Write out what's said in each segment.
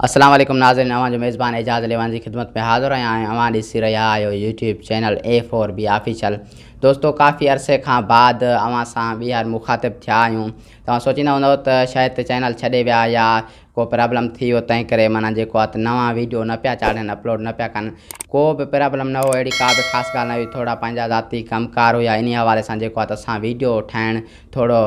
السلام عليڪم ناظرين اوهان جو ميزبان اعجاز علي اوهان جي خدمت ۾ حاضر آهيان ۽ اوهان ڏسي رهيا آهيو YouTube channel A four B official دوستو ڪافي عرصي کان بعد اوهان سان ٻيهر مخاطب ٿيا آهيون توهان سوچيندا هوندؤ ته شايد چينل ڇڏي ويا يا ڪو پرابلم ٿي ويو تنهن ڪري معنيٰ جيڪو آهي ته نوان ويڊيو نه پيا چاڙهن اپلوڊ نه پيا ڪن ڪو به پرابلم نه هو اهڙي ڪا به خاص ڳالهه نه هئي ٿورا پنهنجا ذاتي ڪم ڪار هيا انهي حوالي سان جيڪو آهي ته اسان ويڊيو ٺاهڻ ٿورو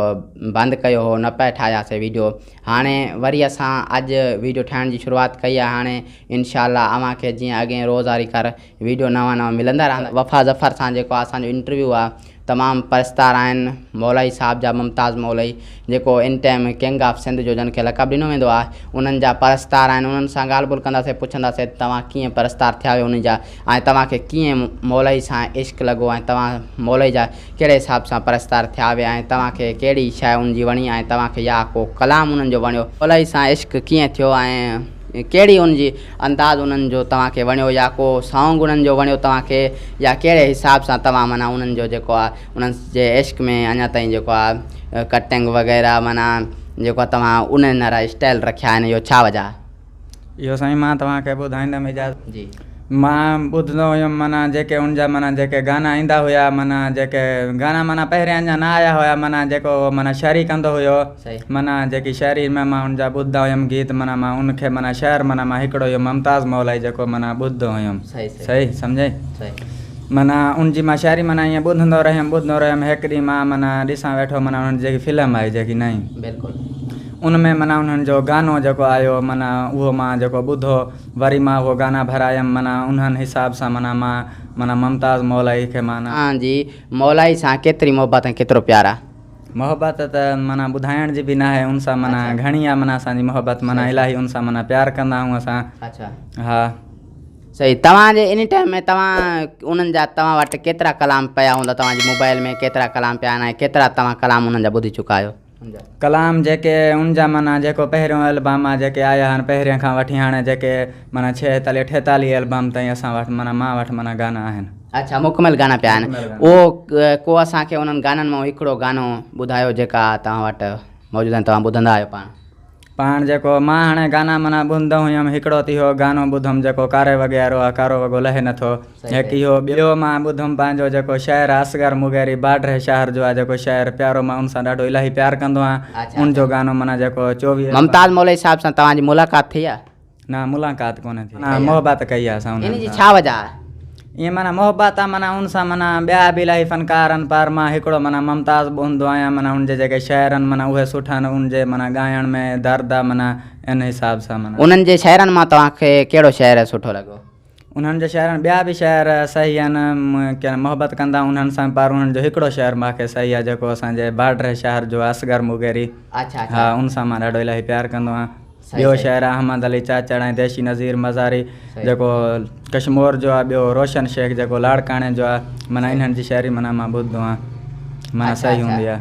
بند ڪيو هو نه پئي ٺاهياسي ويڊيو هاڻي وري اسان اڄ ويڊيو ٺاهڻ جي شروعات ڪئي آهي هاڻي انشاء الله اوهان کي جيئن اڳئين روز واري ڪر ويڊيو نوان نوان ملندا رهندا. وفا ظفر سان جيڪو اسان جو انٽرويو آ تمام پرستار آهن مولائي صاحب جا ممتاز مولائي جيڪو ان ٽائيم ڪنگ آف سنڌ جو جن کي لقب ڏنو ويندو آ انهن جا پرستار آهن انهن سان ڳالهه ٻولهه ڪنداسي پڇنداسي ته توهان ڪيئن پرستار ٿيا آهيو انهن جا ۽ توهان کي ڪيئن مولائي سان عشق لڳو ۽ توهان مولائي جا ڪهڙي حساب سان پرستار ٿيا آهيو ۽ توهان کي ڪهڙي شيء انهن جي وڻي ۽ توهان کي يا ڪو ڪلام انهن جو وڻيو مولائي سان عشق ڪيئن ٿيو ۽ ڪهڙي ان جي انداز انهن جو توهان کي وڻيو يا ڪو سانگ انهن جو وڻيو توهان کي يا ڪهڙي حساب سان توهان معنيٰ انهن جو جيڪو آ انهن جي عشق ۾ اڃا تائين جيڪو آ ڪٽنگ وغيره معنيٰ جيڪو آ توهان انهن وارا اسٽائل رکيا آهن اهو ڇا وجه آ؟ اهو سائين مان توهان کي ٻڌائيندم اجازت. جي. مان ٻڌندو هيم معنيٰ جيڪي ان جا معنيٰ جيڪي گانا ايندا هيا معنيٰ جيڪي گانا معنيٰ پهريان اڃا نه آيا هيا معنيٰ جيڪو معنيٰ شاعري ڪندو هيو معنيٰ جيڪي شاعري ۾ مان ان جا ٻڌندا هيم گيت معنيٰ مان ان کي معنيٰ شعر معنيٰ مان هڪڙو اهو ممتاز مولائي جيڪو معنيٰ ٻڌندو هيم صحيح سمجهئي معنيٰ ان جي مان شاعري معنيٰ ائين ٻڌندو رهيم ٻڌندو رهيم هڪ ڏينهن مان معنيٰ ڏسان ويٺو معنيٰ انهن جي جيڪي فلم آئي جيڪي نئين ان ۾ معنيٰ انهن جو گانو جيڪو آيو معنيٰ اهو مان جيڪو ٻڌو وري مان اهو گانا ڀرايم معنيٰ انهن حساب سان معنيٰ مان معنيٰ ممتاز مولائي کي معنيٰ. اوهان جي مولائي سان ڪيتري محبت ۽ ڪيترو پيار آ. محبت ته معنيٰ ٻڌائڻ جي به ناهي ان سان معنيٰ گهڻي آ معنيٰ اسان جي محبت معنيٰ الاهي ان سان معنيٰ پيار ڪندا آهيون اسان ها. صحيح توهان جي انهي ٽائيم ۾ توهان انهن جا توهان وٽ ڪيترا ڪلام پيا هوندا توهان جي موبائل ۾ ڪيترا ڪلام پيا آهن ۽ ڪيترا توهان ڪلام انهن جا ٻڌي چڪا آهيو. ڪلام جيڪي ان جا معنيٰ جيڪو پهريون البم آ جيڪي آيا آهن پهرين کان وٺي هاڻي جيڪي معنيٰ ڇهيتاليهه اٺيتاليهه البم تائين اسان وٽ معنيٰ مان وٽ معنيٰ گانا آهن. اڇا مڪمل گانا پيا آهن اهو ڪو اسان کي انهن گانن مان هڪڙو گانو ٻڌايو جيڪا توهان وٽ موجود آهن توهان ٻڌندا آهيو پاڻ. پاڻ جيڪو مان هاڻي گانا معنيٰ ٻڌندو هيم هڪڙو ته اهو گانو ٻڌم جيڪو ڪاري وڳي وارو آ ڪارو وڳو لهي نٿو هڪ اهو ٻيو مان ٻڌم پنهنجو جيڪو شاعر آ اصغر مغيري باڊهه شهر جو آ جيڪو شاعر پيارو مان ان سان ڏاڍو الاهي پيار ڪندو آهيان ان جو گانو معنيٰ جيڪو 24 ممتاز مولوي صاحب سان توهان جي ملاقات ٿي آ؟ نه ملاقات ڪونه ٿي نه محبت ڪئي آ اسان انهن سان. ان جي ڇا وجه آ؟ ائين معنيٰ محبت آ معنيٰ ان سان معنيٰ ٻيا به الاهي فنڪار آهن پر مان هڪڙو معنيٰ ممتاز ٻڌندو آهيان معنيٰ ان جي جيڪي شعر آهن معنيٰ اهي سٺا آهن ان جي معنيٰ ڳائڻ ۾ درد آ معنيٰ ان حساب سان معنيٰ. انهن جي شعرن مان توهان کي ڪهڙو شعر سٺو لڳو؟ انهن جي شعرن ٻيا به شعر صحيح آهن ڪين محبت ڪندا آهيون انهن سان پر انهن جو هڪڙو شعر مان کي صحيح آ جيڪو اسان جي باڊهه شهر جو آ اصغر مغيري ها ان سان مان ڏاڍو الاهي پيار ڪندو آهيان. ٻيو شاعر احمد علي چاچڙ ۽ ديشي نظير مزاري جيڪو ڪشمور جو آ ٻيو روشن شيخ جيڪو لاڙڪاڻي جو آ معنيٰ انهن جي شاعري معنيٰ مان ٻڌندو آهيان معنيٰ صحيح هوندي آ.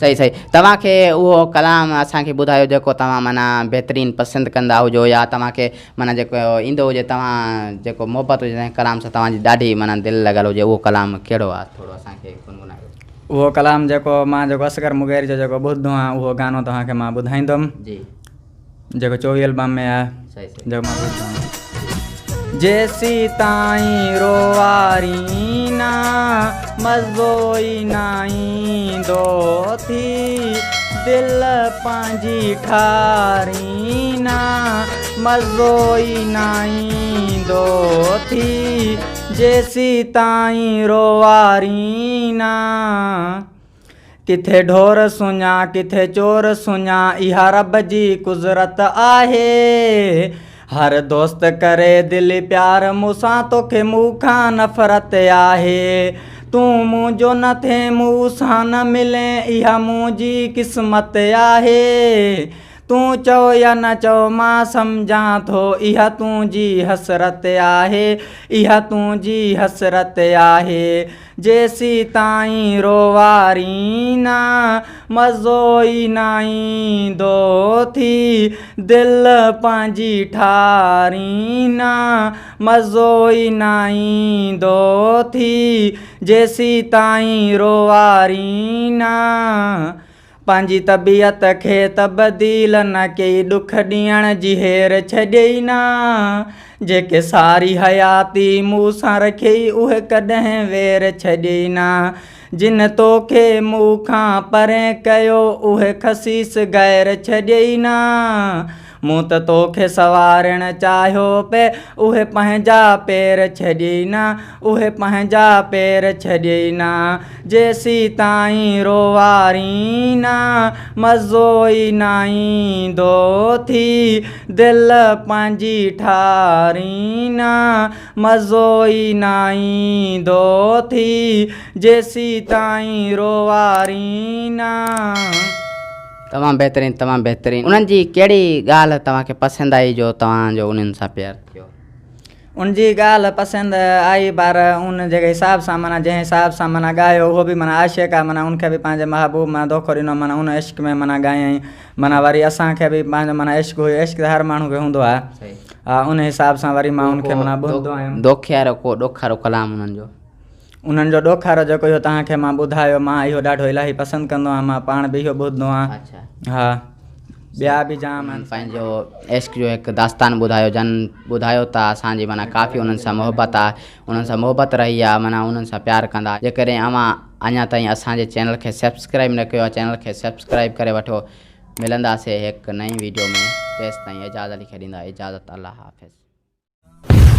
صحيح صحيح توهان کي اهو ڪلام اسان کي ٻڌايو جيڪو توهان معنيٰ بهترين پسند ڪندا هجو يا توهان کي معنيٰ جيڪو ايندو هجي توهان جيڪو محبت هجي تنهن ڪلام سان توهان جي ڏاڍي معنيٰ دل لڳل هجي اهو ڪلام ڪهڙو آ ٿورو اسان کي گنگنايو. اهو ڪلام جيڪو مان جيڪو اصغر مغيري جو جيڪو ٻڌندو آهيان اهو گانو توهان کي مان ٻڌائيندم. جي. جيڪو 24 البم ۾ آهي جيڪو مان ٻڌندو آهيان. جيسيتائين روئارينا مزو ئي نه ايندو ٿي دل پنهنجي ٺارينا مزو ئي نه ايندو ٿي جيسيتائين روئارينا. ڪٿي ڍور سڃا ڪٿي چور سڃا اها رب جي قدرت آهي هر دوست ڪري دل پيار مون سان توکي مون کان نفرت آهي تون منهنجو نه ٿين مون سان نه ملين اها منهنجي قسمت آهي تون چئو يا نه چئو مان سمجهان ٿو اها تنهنجي حسرت آهي اها تنهنجي حسرت آهي جيسيتائين روئارينا مزو ئي نه ايندو ٿي دل پنهنجي ٺارينا مزو ئي نه ايندو ٿي جيسيتائين روئارينا. پنهنجي طبيعت کي تبديل نه ڪيئي ڏک ڏيڻ جي هير ڇڏيئي نه جيڪي ساري حياتي مون سان رکيئي اهي ڪڏهن وير ڇڏيئي نه جن توکي مون کان پرين ڪيو اهي خسيس غير ڇڏيئي نه مون ته توکي سنوارڻ چاهيو پئي اهي پنهنجا پير ڇڏيئي نه اهي پنهنجا پير ڇڏيئي نه جيسيتائين روئارين نه مزو ئي نه ايندو ٿي دل پنهنجي ٺارين نه مزو ئي نه ايندو ٿي جيسيتائين روئارين نه. تمام بهترين تمام بهترين انهن جي ڪهڙي ڳالهه توهان کي پسند آئي جو توهان جو انهن سان پيار ٿيو. ان جي ڳالهه پسند آئي پر ان جي حساب سان معنيٰ جنهن حساب سان معنيٰ ڳايو اهو به معنيٰ عاشق آ معنيٰ ان کي به پنهنجي محبوب معنيٰ دوکو ڏنو معنيٰ ان عشق ۾ معنيٰ ڳايائين معنيٰ وري اسان کي به پنهنجو معنيٰ عشق هيو عشق ته هر ماڻهو کي هوندو آ ها ان حساب سان وري مان ان کي معنيٰ ٻڌندو آهيان. دوکي وارو ڪو ڏک وارو ڪلام انهن جو. انهن جو ڏک وارو جيڪو اهو توهان کي مان ٻڌايو مان اهو ڏاڍو الاهي پسند ڪندو آهيان مان پاڻ به اهو ٻڌندو آهيان ها ٻيا به جام آهن. پنهنجو عشق جو هڪ داستان ٻڌايو جن ٻڌايو ته اسان جي معنيٰ ڪافي انهن سان محبت آهي انهن سان محبت رهي آهي معنيٰ انهن سان پيار ڪندا جيڪڏهن اوهان اڃا تائين اسان جي چينل کي سبسڪرائب نه ڪيو آهي چينل کي سبسڪرائب ڪري وٺو ملنداسي هڪ نئين ويڊيو ۾ تيستائين اعجاز علي کي ڏيندا اجازت الله حافظ.